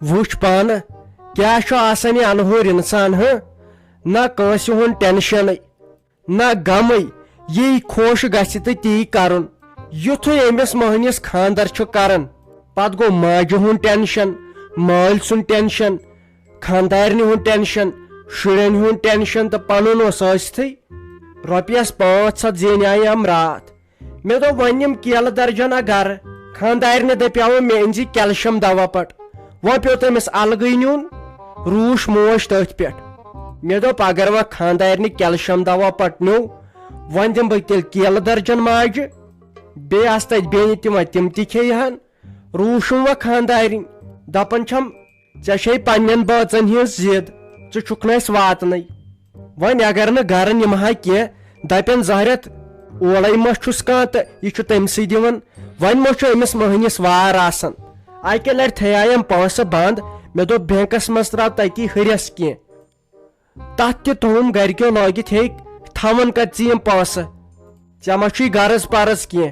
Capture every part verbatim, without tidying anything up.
وٕچھ پانہٕ، کیٛاہ چھُ آسان یہِ انہور انسان، ہہ؟ نہ کٲنٛسہِ ہُنٛد ٹینشنٕے، نہ غمٕے۔ یی خۄش گژھِ تہٕ تی کرُن۔ یُتھُے أمِس مۄہنِس خانٛدر چھُ کران، پتہٕ گوٚو ماجہِ ہُنٛد ٹینشن، مٲلۍ سُنٛد ٹینشن، خانٛدارنہِ ہُنٛد ٹینشن، شُرٮ۪ن ہُنٛد ٹینشن تہٕ پنُن اوس ٲستھٕے۔ رۄپیس پانٛژھ ہتھ زینیایہِ أمۍ راتھ۔ مےٚ دوٚپ، وۄنۍ نِم کیلہٕ درجن اکھ گرٕ۔ خانٛدارنہِ دپیاوُم، مےٚ أنۍ زِ کیلشیم دوا پٹ۔ وۄنۍ پیوٚو تٔمِس الگٕے نیُن۔ روٗش موج تٔتھۍ پٮ۪ٹھ۔ مےٚ دوٚپ، اگر وۄنۍ خانٛدارنہِ کیلشیم دوا پٹ نیوٗ، وۄنۍ دِمہٕ بہٕ تیٚلہِ کیلہٕ درجن ماجہِ۔ بیٚیہِ آسہٕ تتہِ بیٚنہِ تہِ، وۄنۍ تِم تہِ کھیٚیہِ ہن۔ روٗشُم وۄنۍ خانٛدارِنۍ، دپان چھم، ژےٚ چھے پننٮ۪ن بٲژن ہٕنٛز ضد، ژٕ چھُکھ نہٕ اسہِ واتنٕے۔ وۄنۍ اگر نہٕ گرٕ نِمہٕ ہا کینٛہہ، دپن زہرٮ۪تھ اورے ما چھُس کانٛہہ تہٕ یہِ چھُ تٔمۍ سٕے دِوان۔ وۄنۍ ما چھُ أمِس مۄہنِس وار آسان۔ اکہِ لٹہِ تھیایم پونٛسہٕ بنٛد، مےٚ دوٚپ بینکس منٛز ترٛاو تتی ہُرٮ۪س کینٛہہ۔ تتھ تہِ تھووُم گرِکیو لٲگِتھ، ہے، تھاوان کتہِ ژٕ یِم پونٛسہٕ؟ ژےٚ ما چھُے غرض پرض کینٛہہ؟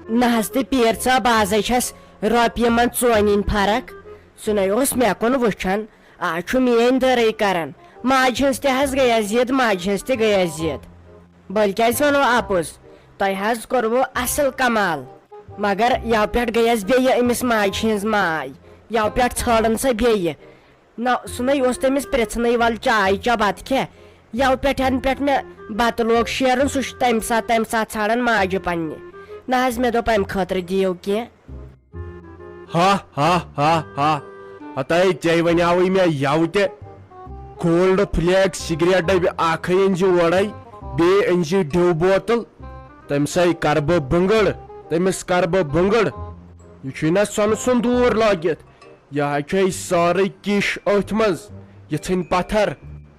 نہ حظ تہٕ پیٖر صٲب، ازے چھس رۄپیہِ منٛز ژونِنۍ فرق۔ سُہ نے اوس مےٚ کُن وٕچھان، آز چھُ میٲنۍ دٲرٕے کران۔ ماجہِ ہٕنٛز تہِ حظ گٔیس ضد، ماجہِ ہٕنٛز تہِ گٔیس ضد۔ بٔلۍ کیازِ ونو اپُز؟ تۄہہِ حظ کوٚروٕ اصل کمال۔ مگر یَوٕ پٮ۪ٹھ گٔیس بیٚیہِ أمِس ماجہِ ہٕنٛز ماے۔ یَوٕ پٮ۪ٹھ ژھٲنٛڈٕن سۄ بیٚیہِ۔ نہ، سُہ نے اوس تٔمِس پرٛژھنٕے، وَلہٕ چاے چےٚ، بَتہٕ کھےٚ۔ یَوٕ پٮ۪ٹھ، یَنہٕ پٮ۪ٹھ مےٚ بَتہٕ لوگ شیرُن، سُہ چھُ تَمہِ ساتہٕ، تَمہِ ساتہٕ ژھانٛڈان ماجہِ پننہِ۔ نہ حظ، مےٚ دوٚپ، اَمہِ خٲطرٕ دِیِو کینٛہہ۔ ہا، ہا، ہا، ہا۔ ہتاے، ژےٚ وَنیٛاوُے مےٚ یَوٕ تہِ۔ کولڈ فلیگ سگریٹ ڈبہِ اکھ أنۍ زِ اورے، بیٚیہِ أنۍ زِ ڈیو بوتل۔ تٔمۍ سٕے کرٕ بہٕ بٕنٛگٕڑ، تٔمِس کرٕ بہٕ بٕنٛگٕڑ۔ یہِ چھُے نہ سۄنہٕ سُنٛد دوٗر لٲگِتھ۔ یہِ ہا چھے سٲرٕے کِش أتھۍ منٛز، یہِ ژھٕنۍ پتھر،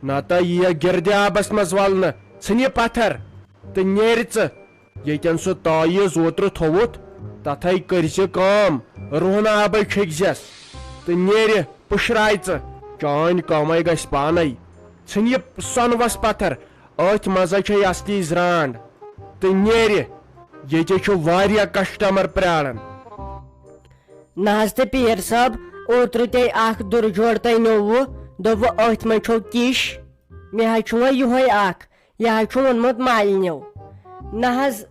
نتہٕ یِیہِ گِردِ آبس منٛز ولنہٕ۔ ژھٕنہِ پتھر تہٕ نیرِ ژٕ۔ ییٚتٮ۪ن سُہ تٲویٖز اوترٕ تھووُتھ، تتھے کٔرۍ زِ کٲم، رُہنہٕ آبے چھٔکۍ زٮ۪س تہٕ نیرِ پُشراے ژٕ۔ چٲنۍ کٲمے گژھِ پانے۔ ژھٕنہِ سۄنہٕ وس پتھر، أتھۍ منٛزے چھے اصلی زرانڈ۔ تہٕ نیرِ، ییٚتہِ چھُ واریاہ کسٹمر پراران۔ نہ حظ تہٕ پیٖر صٲب، اوترٕ تے اکھ دُرٕ جوڑ تۄہہِ نیووُ، دوٚپوُ أتھۍ منٛز چھو کِش۔ مےٚ حظ چھُ وۄنۍ یِہوے اکھ، یہِ حظ چھُ ووٚنمُت مالِنیو۔ نہ حظ،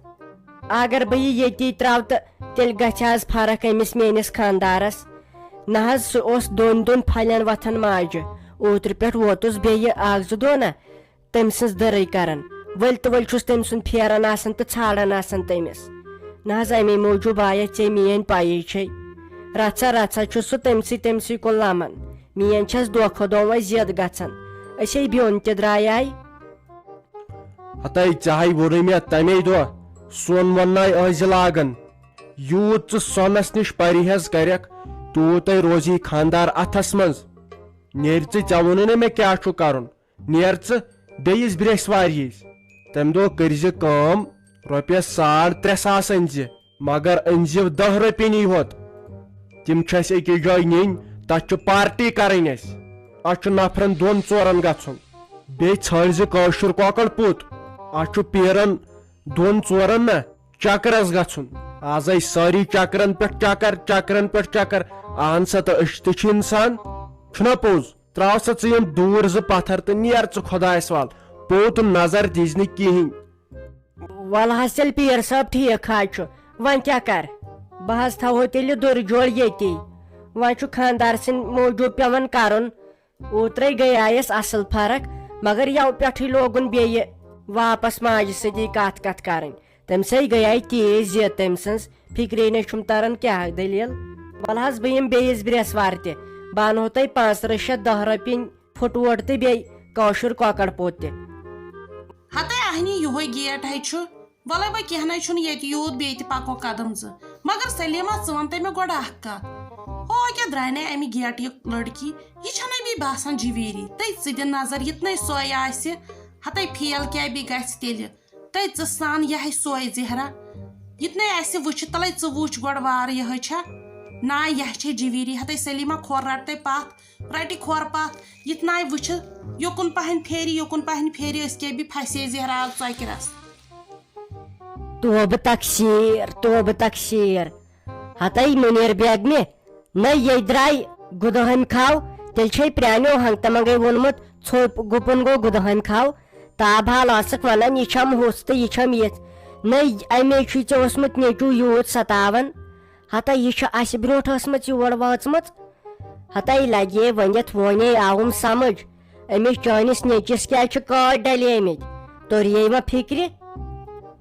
اگر بہٕ یہِ ییٚتی ترٛاوٕ تہٕ تیٚلہِ گژھِ حظ فرق أمِس میٲنِس خانٛدارس۔ نہ حظ، سُہ اوس دۄن دۄن پھلٮ۪ن وۄتھان ماجہِ۔ اوترٕ پٮ۪ٹھ ووتُس بیٚیہِ اکھ زٕ دۄہ نہ، تٔمۍ سٕنٛز دٔرٕے کران۔ ؤلۍ تہٕ ؤلۍ چھُس تٔمۍ سُنٛد پھیران آسان تہٕ ژھانٛڈان آسان تٔمِس۔ نہ حظ، اَمے موٗجوٗب آیَس ژےٚ میٛٲنۍ پَیی چھے۔ رَژھا رَژھا چھُ سُہ تٔمۍ سٕے تٔمۍ سٕے کُن لَمان۔ میٛٲنۍ چھَس دۄہ کھۄتہٕ دۄہ وۄنۍ زیادٕ گژھان۔ أسے بیوٚن تہِ درٛایے۔ ہتے، ژےٚ ہَے ووٚنُے مےٚ تَمے دۄہ، سۄن وۄن ناے ٲسۍ زِ لاگان۔ یوٗت ژٕ سۄنَس نِش پرہیز کرکھ، تیوٗتے روزی خانٛدار اَتھَس منٛز۔ نیرِ ژٕ، ژےٚ ووٚنُے نہ مےٚ کیٛاہ چھُ کرُن۔ نیر ژٕ بیٚیِس برٛیسوارِ وِزِ۔ تَمہِ دۄہ کٔرۍ زِ کٲم، رۄپیَس ساڑ ترٛےٚ ساس أنۍ زِ، مگر أنۍ زِ دَہ رۄپیَنی ہوت۔ تِم چھِ اَسہِ أکِس جایہِ نِنۍ، تَتھ چھِ پارٹی کَرٕنۍ اَسہِ۔ اَتھ چھُ نفرَن دۄن ژورَن گژھُن۔ بیٚیہِ ژھٲنٛڈۍ زِ کٲشُر کۄکَر پوٚت۔ اَتھ چھُ پیٖرَن دۄن ژورَن نہ چکرَس گژھُن۔ آز آے سٲری چکرَن پٮ۪ٹھ چکر، چکرَن پٮ۪ٹھ چکر۔ اہن سا، تہٕ أسۍ تہِ چھِ اِنسان۔ چھُنہ پوٚز؟ ترٛاو سا ژٕ یِم دوٗر زٕ پتھر تہٕ نیر ژٕ خۄدایس وال۔ پوٚت نظر دِژ نہٕ کِہیٖنۍ۔ وَلہٕ حظ تیٚلہِ پیٖر صٲب، ٹھیٖک حظ چھُ۔ وۄنۍ کیٛاہ کَرٕ؟ بہٕ حظ تھاوہو تیٚلہِ دُرٕ جوڑ ییٚتی۔ وۄنۍ چھُ خانٛدار سٕنٛدِ موٗجوٗب پٮ۪وان کَرُن۔ اوترَے گٔیایَس اَصٕل فرق، مگر یَوٕ پٮ۪ٹھٕے لوگُن بیٚیہِ واپس ماجہِ سۭتی کَتھ کَتھ کَرٕنۍ۔ تٔمۍ سٕے گٔیے تیز زِ تٔمۍ سٕنٛز فِکرے نَے چھُم تَران کیٛاہ دٔلیٖل۔ وَلہٕ حظ، بہٕ یِمہٕ بیٚیِس برٛیسوارِ تہِ۔ بہٕ اَنہو تۄہہِ پانٛژترٕٛہ شیٚتھ دَہ رۄپیِنۍ پھُٹووٹ تہٕ بیٚیہِ کٲشُر کۄکَر پوٚت تہِ۔ ہتے اہنی، یُہوے گیٹ ہے چھُ۔ وَلَے وۄنۍ کینٛہہ نَے چھُنہٕ، ییٚتہِ یوٗت بیٚیہِ تہِ پَکو قدم زٕ۔ مگر سلیمہ، ژٕ وَن تہٕ مےٚ گۄڈٕ اَکھ کَتھ۔ ہو کیٛاہ درٛاے نے اَمہِ گیٹہٕ یہِ لٔڑکی؟ یہِ چھَنَے بیٚیہِ باسان جِویٖری۔ تٔتۍ ژٕ دِ نظر، یِتنَے سۄے آسہِ۔ ہتے فیل کیٛاہ بیٚیہِ گژھِ تیٚلہِ؟ تہٕ ژٕ سان یِہے سۄے زہرا، یِتنَے اَسہِ وٕچھِ، تَلَے ژٕ وٕچھ گۄڈٕ وارٕ یِہے چھا؟ نا، یِہے چھے جِویٖری۔ ہتے سلیمہ، کھۄر رَٹ تَے پَتھ، رَٹہِ کھۄر پَتھ۔ یِتنَے وٕچھِ، یوکُن پَہَن پھیرِ، یوکُن پَہَن پھیرِ، أسۍ کیٛاہ بیٚیہِ پھَسے زہرا آز ژۄکرَس۔ توبہٕ تقصیر، توبہٕ تقصیر۔ ہتے مُنیر بیگمہِ، نہ، یے درٛاے گُدہامہِ کھاو، تیٚلہِ چھے پرٛانیو ہنٛگتہٕ منٛگَے ووٚنمُت، ژھوٚپ گُپُن گوٚو گُدہامہِ کھاو۔ تاب حال ٲسٕکھ وَنان، یہِ چھَم ہُژھ تہٕ یہِ چھَم یِژھ۔ نہ، اَمے چھُے ژےٚ اوسمُت نیٚچوٗ یوٗت ستاوان۔ ہتا یہِ چھِ اَسہِ برٛونٛٹھ ٲسمٕژ یور وٲژمٕژ۔ ہتا یہِ لگے ؤنِتھ وونے آوُم سمجھ۔ أمِس چٲنِس نیٚچِس کیٛازِ چھِ کاٹۍ ڈلیمٕتۍ؟ توٚریے وۄنۍ فِکرِ؟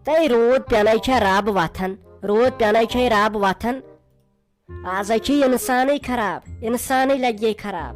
تَے روٗد پٮ۪نَے چھےٚ رب وۄتھان، روٗد پٮ۪نَے چھےٚ رب وۄتھان۔ آز ہَے چھِ اِنسانٕے خراب، اِنسانٕے لگے خراب۔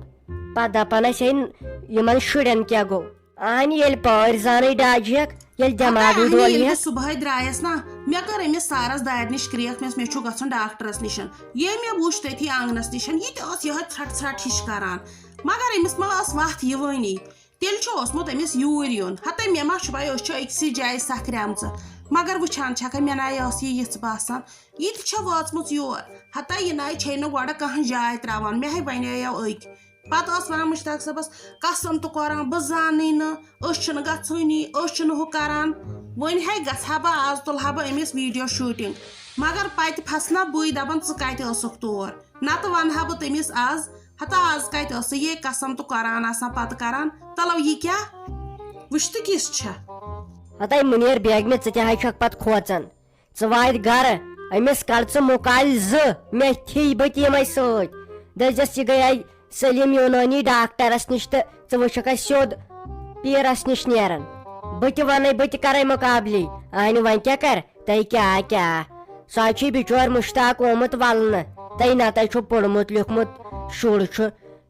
پتہٕ دپان ٲسۍ ہے یِمن شُرٮ۪ن کیٛاہ گوٚو؟ اہنہِ ییٚلہِ پٲرۍ زانٕے ڈاجہِ ہٮ۪کھ، ییٚلہِ ہتا دٮ۪ماغٕے اہنہِ ڈولہِ ییٚلہِ بہٕ ہٮ۪کھ۔ صبحٲے درٛایس نا، مےٚ کٔر أمِس سارس دارِ نِش کرٛیکھ، مےٚ ٲس، مےٚ چھُ گژھُن ڈاکٹرس نِشن۔ ییٚمۍ مےٚ وُچھ تٔتھی آنٛگنس نِشن، یہِ تہِ ٲس یِہوٚے ژھرٹ ژھرٹ ہِش کران، مگر أمِس ما ٲس وتھ یِوٲنی؟ تیٚلہِ چھُ اوسمُت أمِس یوٗرۍ یُن۔ ہتے مےٚ ما چھُ پَے، أسۍ چھِ أکسٕے جایہِ سَکھریمژٕ، مگر وٕچھان چھَکھے مےٚ نَے ٲس یہِ یِژھ باسان۔ یہِ تہِ چھےٚ وٲژمٕژ یور۔ ہتا یہِ نَے چھے نہٕ گۄڈٕ کانٛہہ جاے ترٛاوان، مےٚ ہے وَنییو أکۍ۔ پتہٕ ٲس ونان مشتاق صٲبس، قسم تہٕ قرآن، بہٕ زانٕے نہٕ، أسۍ چھِنہٕ گژھٲنی، أسۍ چھِنہٕ ہُہ کران۔ وۄنۍ ہے گژھٕ ہا بہٕ آز، تُلہٕ ہا بہٕ أمِس video shooting، مگر پتہٕ پھسنا بٕے، دپان، ژٕ کتہِ ٲسٕکھ تور؟ نتہٕ ونہٕ ہا بہٕ تٔمِس آز، ہتا آز کتہِ ٲسٕے یے قسم تہٕ قرآن آسان پتہٕ کران؟ تلو یہِ کیٛاہ؟ وٕچھ تہٕ کِژھ چھےٚ۔ ہتے مُنیر بیگمہِ، ژٕ تہِ ہاے چھکھ پتہٕ کھوژان۔ ژٕ واتہِ گرٕ، أمِس کڑ ژٕ مُکالۍ زٕ، مےٚ تھی بہٕ تہِ یِمے سۭتۍ۔ دٔپزٮ۪س، یہِ گٔیے سلیٖم یوٗنٲنی ڈاکٹرس نِش تہٕ ژٕ وٕچھکھ اَسہِ سیوٚد پیٖرس نِش نیران۔ بہٕ تہِ وَنَے، بہٕ تہِ کَرَے مُقابلی۔ اہنہِ وۄنۍ کیٛاہ کَرِ؟ تَے کیٛاہ کیٛاہ؟ سُہ حظ چھُے بِچور مُشتاق آمُت وَلنہٕ۔ تَے نَتَے چھُ پوٚرمُت لیوٚکھمُت شُر چھُ۔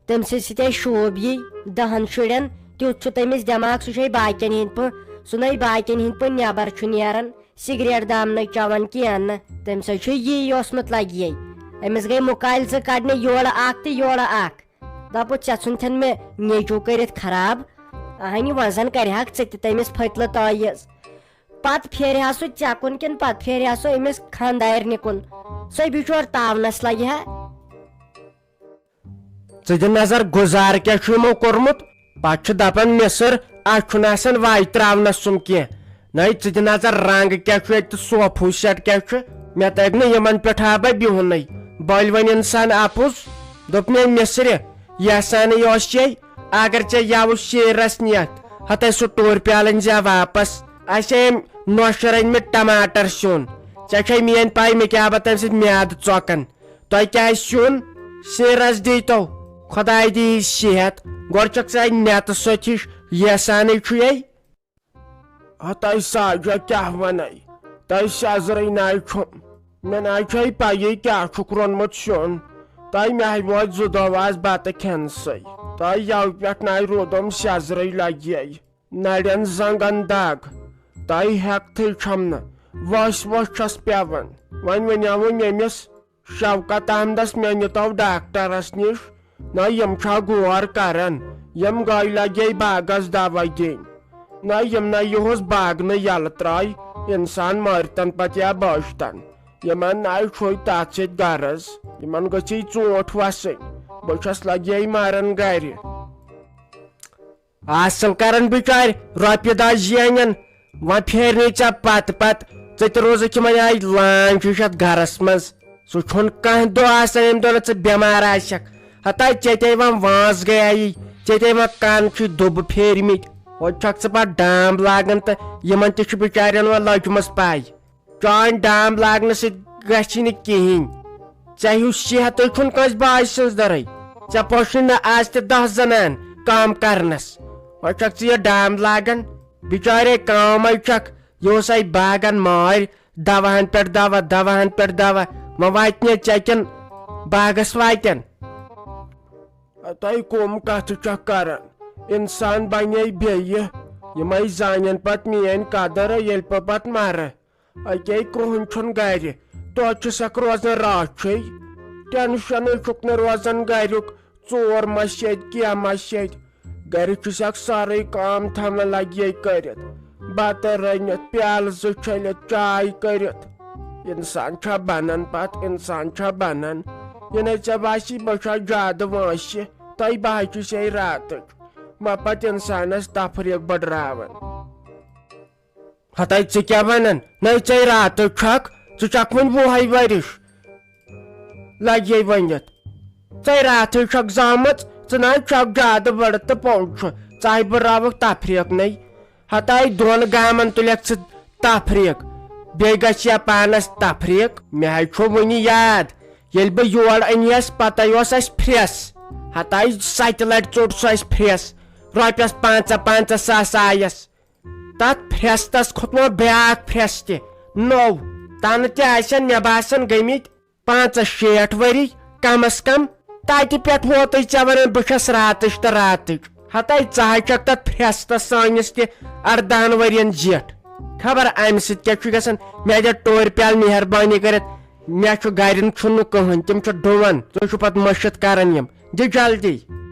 تٔمۍ سٕنٛدِ سۭتۍ آسہِ شوٗب یی دَہَن شُرٮ۪ن، تیُتھ چھُ تٔمِس دٮ۪ماغ، سُہ چھُے باقیَن ہِنٛدۍ پٲٹھۍ، سُہ نَے باقیَن ہِنٛدۍ پٲٹھۍ نٮ۪بَر چھُ نیران۔ سگریٹ دام نہٕ چٮ۪وان کینٛہہ نہٕ، تٔمِس حظ چھُ یی اوسمُت لگہِ یے۔ أمِس گٔے مُکالۍ زٕ کڑنہِ، یورٕ اکھ تہٕ یورٕ اکھ۔ دپُس، ژےٚ ژھُنتھن مےٚ نیٚچوٗ کٔرِتھ خراب۔ اہنہِ وۄنۍ زن کرِہاکھ ژٕ تہِ تٔمِس پھٔتلہٕ تٲیٖز۔ پتہٕ پھیرِ ہا سُہ ژےٚ کُن کِنہٕ پتہٕ پھیرِ ہا سُہ أمِس خانٛدارنہِ کُن؟ سُے بِچور تاونس لگہِ ہا۔ ژٕ دِ نظر گُزار کیٛاہ چھُ یِمو کوٚرمُت۔ پتہٕ چھِ دپان مِسٕر، اتھ چھُنہٕ آسان واے تراونس سُم کینٛہہ۔ نَے ژٕ دِ نظر رنگ کیٛاہ چھُ اَتہِ تہٕ صوفہٕ سیٹ کیٛاہ چھُ۔ مےٚ تَگہِ نہٕ یِمن پٮ۪ٹھ آ بہٕ بِہُنٕے۔ بٔلۍ وۄنۍ انسان اپُز۔ دوٚپ مےٚ مِسرِ، یہِ ہسا نہٕ یہِ اوس چے، اگر ژےٚ یَوٕ شیٖرس نِیَکھ، ہتے سُہ ٹوٗرۍ پیالہٕ أنۍ زِ واپس۔ اسہِ أمۍ نۄشہِ رٔنۍمٕتۍ ٹماٹر سیُن۔ ژےٚ چھے میٲنۍ پاے مےٚ کیٛاہ بہٕ تَمہِ سۭتۍ میادٕ ژۄکان۔ تۄہہِ کیٛاہ آسہِ سیُن؟ سیٖرس دیٖتو۔ خۄداے دِیہِ صحت۔ گۄڈٕ چھکھ ژٕ اَتہِ نٮ۪تہٕ سۄتھِ ہِش ییسانٕے چھُے۔ ہتاے ساجا کیٛاہ ونے؟ تۄہہِ سیزرٕے ناے چھُم۔ مےٚ ناے چھے پیی کیٛاہ چھُکھ روٚنمُت سیُن۔ تۄہہِ مےٚ وٲتۍ زٕ دۄہ آز بتہٕ کھٮ۪نسٕے۔ تۄہہِ یَوٕ پٮ۪ٹھ ناے روٗدُم سیزرٕے لگے۔ نرٮ۪ن زنگن دگ۔ تۄہہِ ہٮ۪کتھٕے چھم نہٕ۔ ؤسۍ ؤسۍ چھس پٮ۪وان۔ وۄنۍ ؤنیاوُن ییٚمِس شوکت احمدس مےٚ نِتو ڈاکٹرس نِش۔ نہ یِم چھا غور کران؟ یِم گٔے لگے باغس دوا دِنۍ۔ نہ یِم نہ یِہُس باغ نہٕ یلہٕ ترٛٲے، انسان مٲرتن پتہٕ یا بٲجتن۔ یِمن نہ چھُے تتھ سۭتۍ غرض۔ یِمن گٔژھی ژوٗنٛٹھۍ وسٕنۍ۔ بہٕ چھس لگے مران گرِ۔ اصل کران بچارِ رۄپیہِ دہ زینن، وۄنۍ پھیرنے ژےٚ پتہٕ پتہٕ، ژٕ تہِ روزکھ یِمن آیہِ لانچ ہِش اتھ گرس منٛز۔ سُہ چھُنہٕ کانٛہہ دۄہ آسان ییٚمہِ دۄہ نہٕ ژٕ بٮ۪مار آسکھ۔ ہتا ژےٚ تے وۄنۍ وٲنٛس گٔیایی، ژےٚ تے وۄنۍ کن چھُے دُبہٕ پھیرمٕتۍ، ہوٚتہِ چھکھ ژٕ پتہٕ ڈام لاگان تہٕ یِمن تہِ چھُ بچارٮ۪ن وۄنۍ لٔجمٕژ پے۔ چانۍ ڈام لاگنہٕ سۭتۍ گژھِ نہٕ کِہینۍ۔ ژےٚ ہیوٗ صحتٕے چھُنہٕ کٲنٛسہِ باجہِ سٕنٛز دٔرٕے۔ ژےٚ پوشُے نہٕ آز تہِ دَہ زنان کٲم کرنس۔ وۄنۍ چھکھ ژٕ یہِ ڈام لاگان۔ بِچارے کٲمے چھکھ، یہِ اوس اَتہِ باغن مٲرۍ، دواہن پٮ۪ٹھ دوا، دواہن پٮ۪ٹھ دوا۔ وۄنۍ واتہِ نے ژےٚ کِنہٕ باغس واتن؟ تۄہہِ کٕم کتھٕ چھکھ کران؟ انسان بنے بیٚیہِ۔ یِمے زانن پتہٕ میٲنۍ قدر، ییٚلہِ بہٕ پتہٕ مرٕ۔ اَکے کرٛہُن چھُن گرِ، توتہِ چھُ سکھ روزان راتھ چھُے۔ ٹینشنٕے چھُکھ نہٕ روزان گریُک، ژور ما چھِ ییٚتہِ، کینٛہہ ما چھِ ییٚتہِ۔ گرِ چھُ سکھ سٲرٕے کٲم تھاوان لگے کٔرِتھ، بتہٕ رٔنِتھ، پیالہٕ زٕ چھٔلِتھ، چاے کٔرِتھ۔ انسان چھا بنان پتہٕ، انسان چھا بنان؟ یہِ نے ژےٚ باسی بہٕ چھا زیادٕ وٲنٛسہِ، تۄہہِ بہٕ ہا چھُس ہے راتٕچ، ما پتہٕ انسانس تفریٖق بٔڈراوان۔ ہتاے ژٕ کیٛاہ ونان؟ نَے ژے راتہٕ چھکھ، ژٕ چھکھ وُنہِ وُہے ؤرِش۔ لگے ؤنِتھ۔ ژے راتھٕے چھکھ زامٕژ، ژٕ نہ چھکھ زیادٕ بٔڑ تہٕ پوٚز چھُ، ژاے بہٕ راوکھ تفریٖق نے۔ ہتاے دۄن گامن تُلکھ ژٕ تفریٖق، بیٚیہِ گژھِ یا پانس تفریٖق۔ مےٚ حظ چھُ وُنہِ یاد، ییٚلہِ بہٕ یور أنیس، پتے اوس اسہِ پھرٛس۔ ہتاے ستہِ لٹہِ ژوٚٹ سُہ اسہِ پھرٛس، رۄپیس پنژاہ پنژاہ ساس آیس۔ تتھ پھرٛستس کھوٚتمو بیٛاکھ پھرٛس تہِ نوٚو۔ تنہٕ تہِ آسن مےٚ باسان گٔمٕتۍ پانٛژہ شیٹھ ؤری کم از کم۔ تتہِ پٮ۪ٹھ ووتُے ژےٚ ونان بہٕ چھس راتٕچ تہٕ راتٕچ۔ ہتے ژٕ حظ چھکھ تتھ پھرٛستس سٲنِس تہِ اردہن ؤرین زِٹھ۔ خبر امہِ سۭتۍ کیٛاہ چھُ گژھان۔ مےٚ دِ ٹورِ پیالہٕ مہربٲنی کٔرِتھ۔ مےٚ چھُ گرِ چھُنہٕ کٕہٕنۍ، تِم چھِ ڈُوان۔ تُہۍ چھِو پتہٕ مٔشِتھ کران یِم۔ دِ جلدی۔